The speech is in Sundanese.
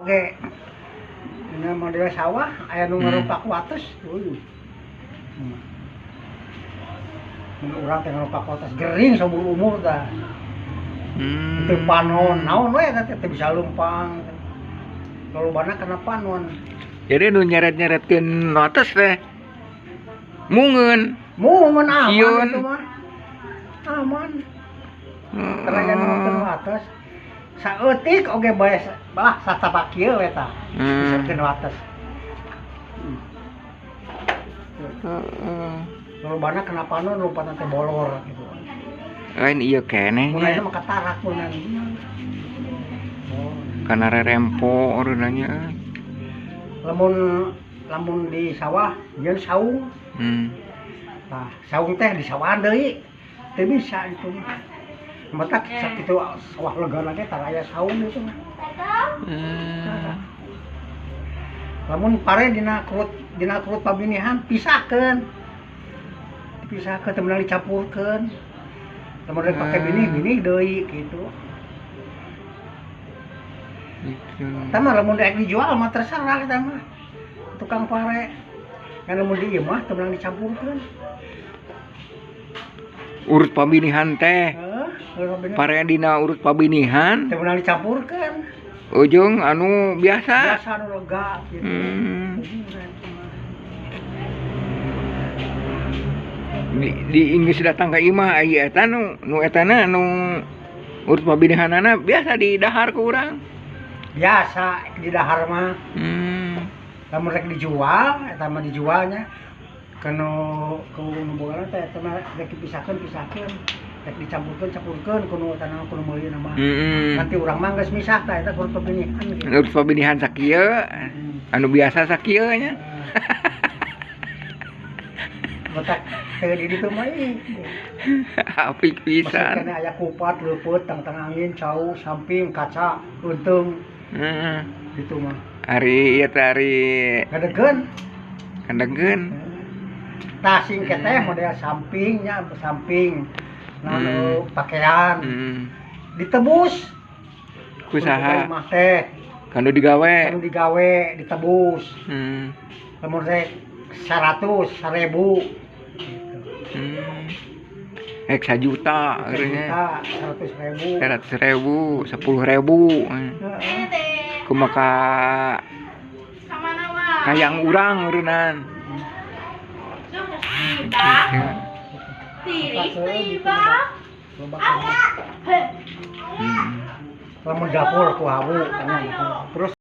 Oke. Dina model sawah aya nu ngarupak wates. Euy. Mun urang teh ngarupak wates gering saumur umur tah. Teu panon naon we eta teh teu bisa leumpang. Lolobana kana panon. Jadi nu nyeret-nyeretkeun wates teh mungeun. Mungeun aman Sieun. Itu mah. Aman. Karena aya nu makeun wates. Saeutik oge bae bah satapak kieu we tah. Diseretkeun wates. Heeh. Lolobana kana panon lompatna teh bolor gitu. Lain ieu keneh Mun nya. Ayeuna mah katarak mun. Oh. Kana rerempo eureunna nya euy. Lamun lamun di sawah jeung saung. Nah, saung teh di sawahan deui. Teu bisa itu mah. Matak sakitu sawah lega ge tara aya saung itu mah. Lamun pare dina kurut pabinihan pisahkeun. Dipisahkeun teu meunang dicampurkeun. Lamun rek pake binih binih deui kitu. Gitu. Eta mah lamun rek dijual mah terserah eta mah. Tukang pare. Kan lamun di ieu mah teu meunang dicampurkeun. Urut pabinihan teh. Heuh, urut pabinihan. Pare dina urut pabinihan. Teu meunang dicampurkeun. Ujung anu biasa. Biasa anu lega gitu. Di Inggris datang ke imah aya eta nu nu etana nu urut pabinihanana biasa di dahar ku urang. Biasa di dahar mah. Lamun rek dijual eta mah dijualnya kanu ku nu bogana teh eta mah rek dipisahkeun pisahkeun, rek dicampurkeun campurkeun kudu tanah kudu meulina mah. Nanti urang mah geus misah tah eta kudu pabinihan gitu. Urut pabinihan sakieu, anu biasa sakieu nya. Matak teu di ditu mah ih. Apik Masih pisan. Keneh aya kupat, leupeut, tang-tang angin, cau, samping, kaca, eunteung Heeh. gitu mah. Ari ieu teh ari Ngadegeun. Kandegeun. Tah singke teh model sampingnya, samping. Naon pakaian ditebus. Ku saha? Mah teh Kanu digawe. Kanu digawe ditebus. Lamun rek 100, 1000 gitu. Rek sajuta eureun nya. Juta, 100.000. 100.000, 10.000. Heeh. Kumaha kayang urang eureunnan. Loba keneh. Lamun dapur ku hawu terus.